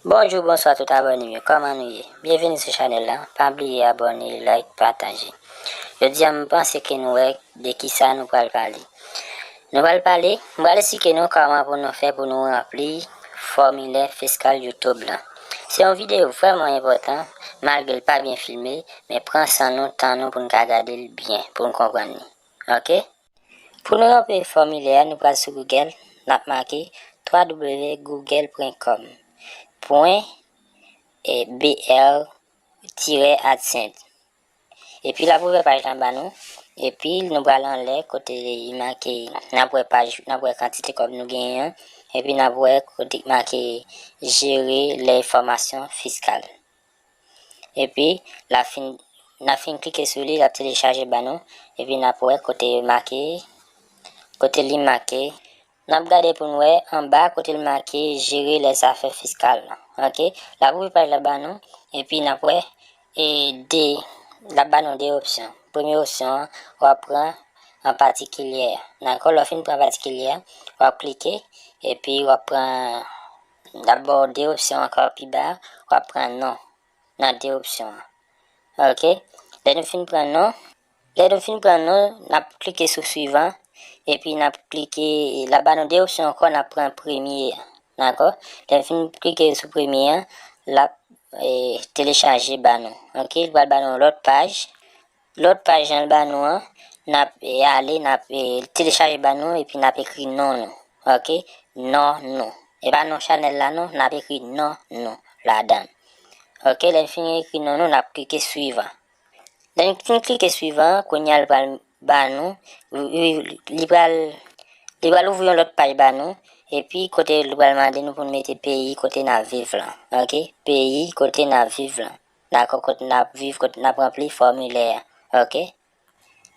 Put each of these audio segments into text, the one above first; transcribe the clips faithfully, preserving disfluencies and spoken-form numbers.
Bonjou, bonswa tout abòne m yo, kòman nou ye? Byenveni sou chanèl la, pa bliye abòne, like, pataje. Jodi a m panse ke nou wè de kisa nou pral pale. Nou pral pale, m pral esplike nou kòman pou nou fè pou nou ranpli fòmilè fiskal YouTube lan. Se yon videyo vrèman enpòtan, malgre l pa byen filme, men pran san nou, tan nou pou n ka gade l byen, pou n konprann li. Oke? Pou nou ranpli fòmilè a, nou pral sou Google, n ap make twa w w w google pwen kòm pwen br tirè adsense. Epi l ap ouvè paj la ba nou. Epi nou pral anlè kote li make, n ap wè paj, n ap wè kantite kòb nou genyen an. Epi n ap wè kote ki make jere les informations fiscales. Epi l ap fin, n ap fin klike sou li, l ap telechaje ba nou. Epi n ap wè kote make, kote li make. N ap gade pou n wè anba kote l make jere les affaires fiscales lan. Oke? L ap ouvri paj la ba nou. Epi n ap wè e de, l ap ba nou de opsyon. Premye opsyon an, w ap pran an patikilye. Dakò? Lè w fin pran patikilye, w ap klike. Epi w ap pran, l ap ba w de opsyon ankò pi ba, w ap pran non nan de opsyon an. Oke? Lè nou fin pran non, lè nou fin pran non, n ap klike sou swivan, epi n ap klike, l ap ba nou de opsyon ankò, n ap pran premye a. Dakò? Lè n fin klike sou premye a, l ap e, telechaje ba nou. Oke? L pral ba nou lòt paj. Lòt paj jan l ba nou an, n ap e, ale, n ap e, telechaje ba nou, epi n ap ekri non nou. Oke? Non nou. E pa non chanèl la non, n ap ekri non nou ladan l. Oke, lè n fin ekri non nou, n ap klike swivan. Lè n fin klike swivan, kounye a l pral ba nou, li, li pral, li pral ouvri yon lòt paj ba nou, epi kote li pral mande nou pou n mete peyi kote n ap viv lan. Oke? Peyi kote n ap viv lan. Dakò, kote n ap viv, kote n ap ranpli fòmilè a. Oke?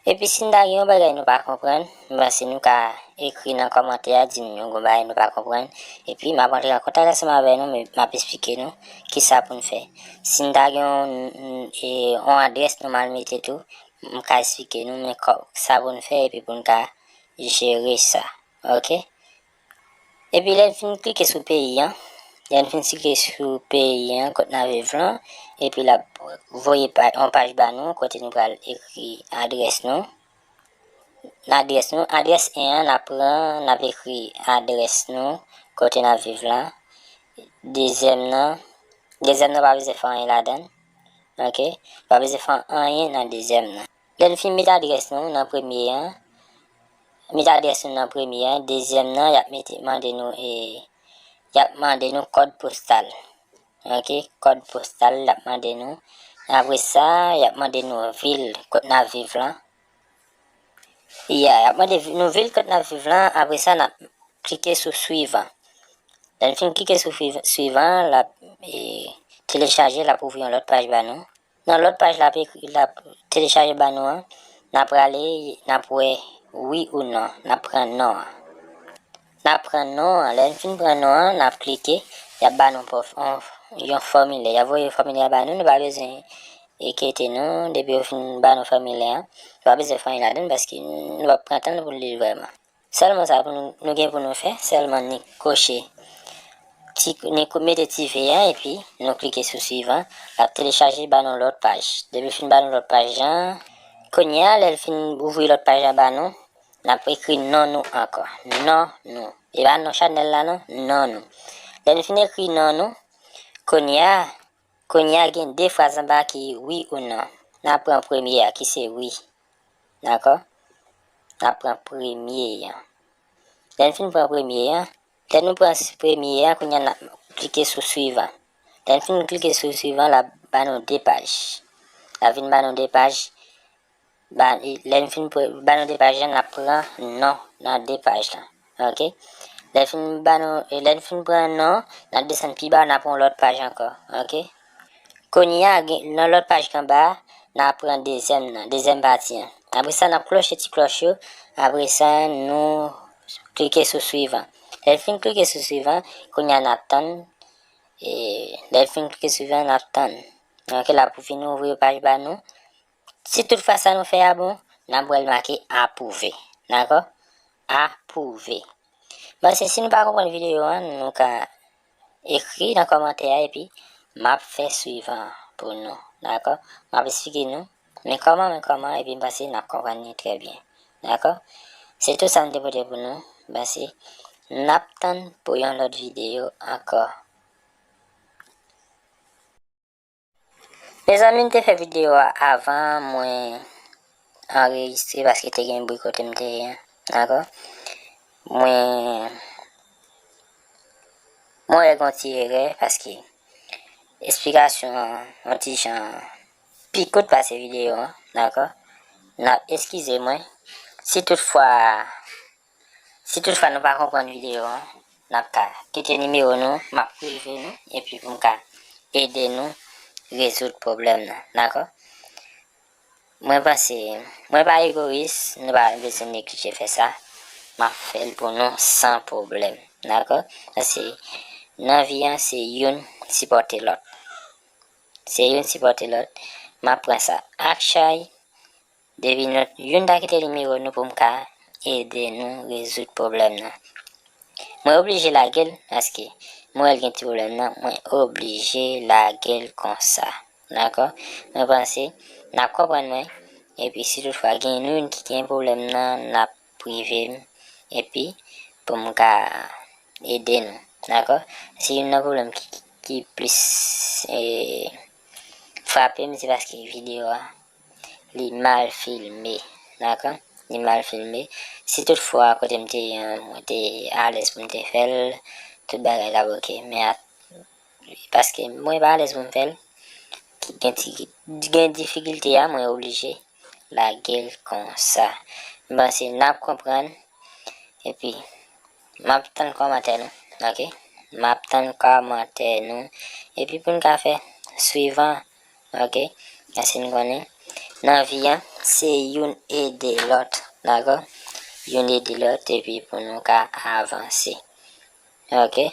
Epi si n ta gen yon bagay nou pa konprann, m panse nou ka ekri nan kòmantè a, di n yon bagay nou pa konprann. Epi m ap antre an kontak ansanm avè nou, men m ap esplike nou kisa pou n fè. Si n ta gen yon, e, yon adrès nou mal mete tou, m ka esplike nou, men kò-, sa pou n fè, epi pou n ka jere sa. Oke? Epi lè n fin klike sou peyi an, lè n fin klike sou peyi an, kote n ap viv lan, epi l ap voye pa-, yon paj ba nou, kote nou pral ekri adrès nou. Adrès nou, adrès en an, n ap pran, n ap ekri adrès nou, kote n ap viv lan. Dezyèm nan, dezyèm nan pa bezwen fè anyen ladan l. Oke? Pa bezwen fè anyen nan dezyèm nan. Lè n fin met adrès nou nan premye an, met adrès nou nan premye an, dezyèm nan, y ap mete, mande nou, e, y ap mande nou kòd postal. Oke? Kòd postal, y ap mande nou. Apre sa, y ap mande nou vil kot n ap viv lan. Ya, y ap mande vi-, nou vil kot n ap viv lan. Apre sa, n ap klike sou swivan. Lè n fin klike sou swiv-, swivan, l ap, e, telechaje, l ap ouvri yon lòt paj ba nou. Nan lòt paj la, l ap ekri, l ap telechaje ba nou an, n ap prale, n ap wè wi ou non, n ap pran non an. N ap pran non an, lè n fin pran non an, n ap klike, y ap ba nou pòf-, on, yon fòmilè, y ap voye fòmilè a ba nou, nou pa bezwen enkyete nou, depi yo fin ba nou fòmilè an, nou pa bezwen fè anyen ladan l, paske nou p ap pran tan nou pou n li l vrèman. Sèlman sa pou nou, nou gen pou nou fè, sèlman ni koche ti, ni ko-, mete ti V an, epi nou klike sou swivan, l ap telechaje ba nou lòt paj. Depi l fin ba nou lòt paj lan, kounye a, lè l fin ouvri lòt paj lan ba nou, n ap ekri non nou ankò. Non nou. E pa non chanèl la non, non nou. Lè n fin ekri non nou, kounye a, kounye a gen de fraz anba ki wi ou non. N ap pran premye a ki se wi. Dakò? N ap pran premye an. Lè n fin pran premye an, lè nou pran s-, premye an, kounye a n ap klike sou swivan. Lè n fin klike sou swivan, l ap ba nou de paj. L ap vin ba nou de paj. Ba, lè n fin pre-, ba nou de paj lan, n ap pran non nan de paj lan. Oke? Lè n fin ba nou, e lè n fin pran non, n ap desann pi ba, n ap pran yon lòt paj ankò. Oke? Kounye a, gen, nan lòt paj ki anba a, n ap pran dezyèm nan, dezyèm pati an. Apre sa, n ap klòche ti klòch yo. Apre sa, nou klike sou swivan. Lè n fin klike sou swivan, kounye a n ap tann. E, lè n fin klike swivan, n ap tann. Oke, l ap vin ouvri paj ba nou. Si tout fwa sa nou fè a bon, n ap wè l make apwouve. Dakò? Apwouve. Bon, se si nou pa konprann videyo an, nou ka Ekri nan kòmantè a epi m ap fè swivan pou nou, dakò? M ap esplike nou men kòman, men kòman, epi m panse n ap konprann li trè byen, dakò? Se tout sa m te pote pou nou, m panse n ap tann pou yon lòt videyo ankò. Mezanmi, m te fè videyo a avan mwen anrejistre paske te gen bri kote m te ye an, dakò? Mwen, mwen wè gen yon ti erè paske esplikasyon an yon ti jan pi kout pase videyo an, dakò? N ap eskize mwen si toutfwa Si toutfwa nou pa konprann videyo an, n ap ka kite nimewo nou, m ap prive nou, epi pou m ka ede nou rezoud pwoblèm nan, dakò? Mwen panse, mwen pa egoyis, nou pa bezwen neglije fè sa. M ap fè l pou nou san pwoblèm, dakò? Paske nan vi an, se youn sipòte lòt. Se youn sipòte lòt. M ap pran sa ak chay. Depi nou youn ta kite nimewo nou pou m ka ede nou rezoud pwoblèm nan. Mwen oblije lage l, paske mwen wè l gen ti pwoblèm nan, mwen oblije lage l konsa. Dakò? Mwen panse n ap konprann mwen. Epi si toutfwa gen youn ki gen pwoblèm nan, n ap prive m. Epi pou m ka ede nou. Dakò? Si youn nan pwoblèm ki, ki plis, eh, frape m, se paske videyo a li mal filme, dakò? Li mal filme. Si toutfwa kote m te ye an, mwen te alèz pou m te fè l, tout bagay t ap oke. Men a, paske mwen pa alèz pou m fè l, ki gen ti, gen difikilte a, mwen oblije lage l konsa. M panse n ap konprann. Epi, m ap tann kòmantè nou, oke? M ap tann kòmantè nou. Epi pou n ka fè swivan, oke? Paske n konnen, nan vi an, se youn ede lòt, dakò? Youn ede lòt, epi pou nou ka avanse. Oke?